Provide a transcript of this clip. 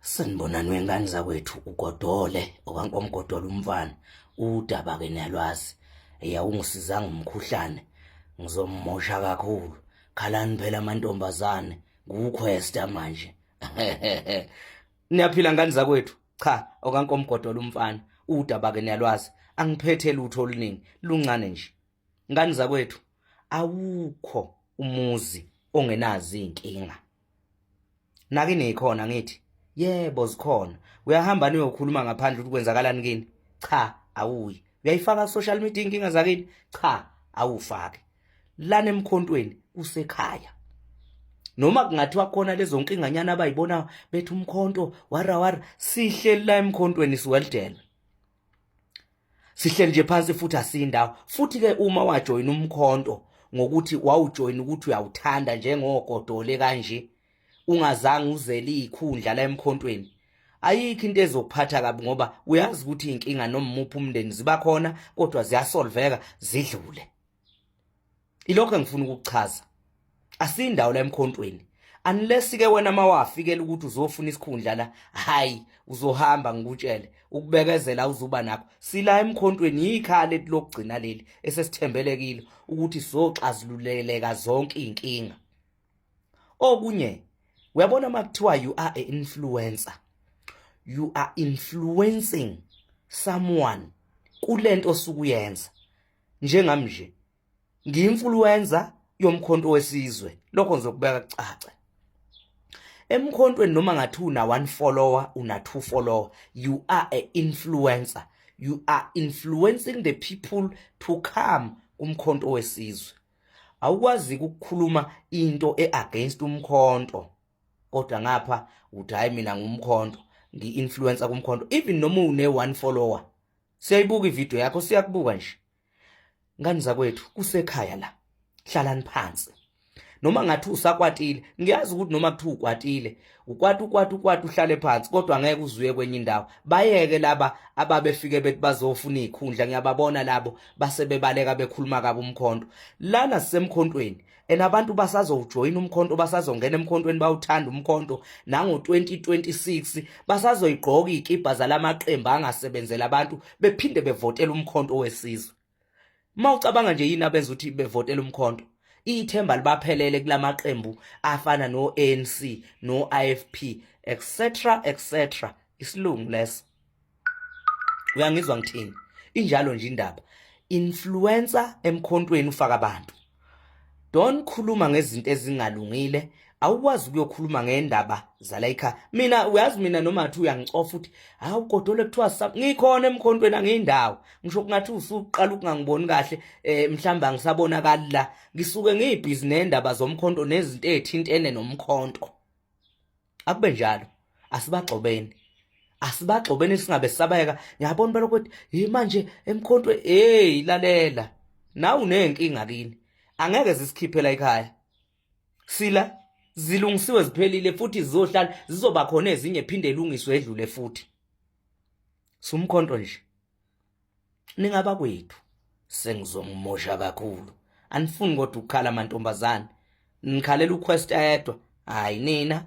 Sanibonani wengane zakwethu uGodole okaNkomgodole umfana udaba ke niyalwazi eya ungisizanga umkhuhlane ngizomosha kakhulu khalani phela amantombazane ngukhwesta manje. Niyaphila ngane zakwethu? Cha, okaNkomgodole umfana udaba ke niyalwazi, angiphethe lutho oluningi, luncane nje. Ngane zakwethu, awukho umuzi ongenazo izinkinga. Nakini ikhona ngithi yebo zikhona. Uyahamba niyokhuluma ngaphandle ukuthi kwenzakalani kini? Cha, awuyi. Uyayifaka social media inkinga zakini? Cha, awufaki. Lana emkhontweni kusekhaya. Noma kungathiwa khona lezo nkinganyana abayibona bethi umkhonto wara wara, sihleli la emkhontweni siweldela. Sihleli nje phansi futhi asindawo. Futhi ke uma wajoyina umkhonto ngokuthi wawujoyina ukuthi uyawuthanda njengogodole kanje, ungazange uzele ikhundla la emkhontweni, ayikho into ezokuphatha kabi ngoba uyazi ukuthi inkinga noma umuphi umndeni ziba khona kodwa ziyasolveka zidlule. Ilokho engifuna ukukuchaza, asindawo la emkhontweni unless ke wena mawafikela ukuthi uzofuna isikhundla la, hayi uzohamba ngikutshele, ukubekezela uzuba nakho. Sila emkhontweni yikhala lethu lokugcina leli esesithembelekile ukuthi sizoxazululeleka zonke izinkinga. Okunye uyabona makuthiwa you are a influencer, you are influencing someone kulento osukuyenza. Njengami nje ngiyi-influencer yomkhonto wesizwe, lokho ngizokubeka kucace. Emkhontweni noma ngathi una 1 follower, una 2 follower, you are a influencer, you are influencing the people to come kumkhonto wesizwe. Awukwazi ukukhuluma into e-against umkhonto kodwa ngapha uthi hayi mina ngumkhonto, ngi-influencer kumkhonto. Even noma une 1 follower, siyayibuka ivideo yakho, siyakubuka nje. Ngani zakwethu, kusekhaya la, hlalani phansi. Noma ngathi usakwatile, ngiyazi ukuthi noma kuthiwa ukwatile, ukwata ukwata ukwata uhlale phansi, kodwa ngeke uzuye kwenye indawo. Bayeke laba ababefike bethi bazofuna izikhundla, ngiyababona labo basebebaleka bekhuluma kabi umkhonto. Lana sisemkhontweni and abantu basazowujoyina umkhonto, basazongena emkhontweni, bawuthanda umkhonto. Nango-2026 basazoyigqoka iy'kibha zalamaqembu angasebenzela abantu, bephinde bevotela umkhonto wesizwe. Uma ucabanga nje yini abenza ukuthi bevotele umkhonto? Ithemba libaphelele kulamaqembu afana no-ANC, no-IFP, etc etc. Isilungu leso. Uyangizwa ngithini? Injalo nje indaba. Influencer emkhontweni ufaka abantu. Don't khuluma ngezinto ezingalungile. Awukwazi ukuyokhuluma ngendaba zala ekhaya. Mina uyazi mina noma athi uyangicofa uthi hawu godole kuthiwa ngikhona emkhontweni angiyindawo. Ngisho kungathi usuqala ukungangiboni kahle, mhlawumbe angisabonakali la. Ngisuke ngiyibhizi nendaba zomkhonto nezinto ezithintene nomkhonto. Akube njalo, asibagxobeni. Asibagxobeni singabe sabayeka. Ngiyabona balokho ukuthi hey manje emkhontweni, hey lalela. Nawe unenkinga kini. Angeke zisikhiphe la ekhaya. Sila zilungisiwe ziphelile futhi zizohlala zizoba khona ezinye phinde ilungiswe edlule futhi. Sumkhonto nje. Ningaba kwethu sengizongimosha kakhulu. Anifuni kodwa ukukhala amantombazane. Nikhalela uQuest yedwa. Hayi nina.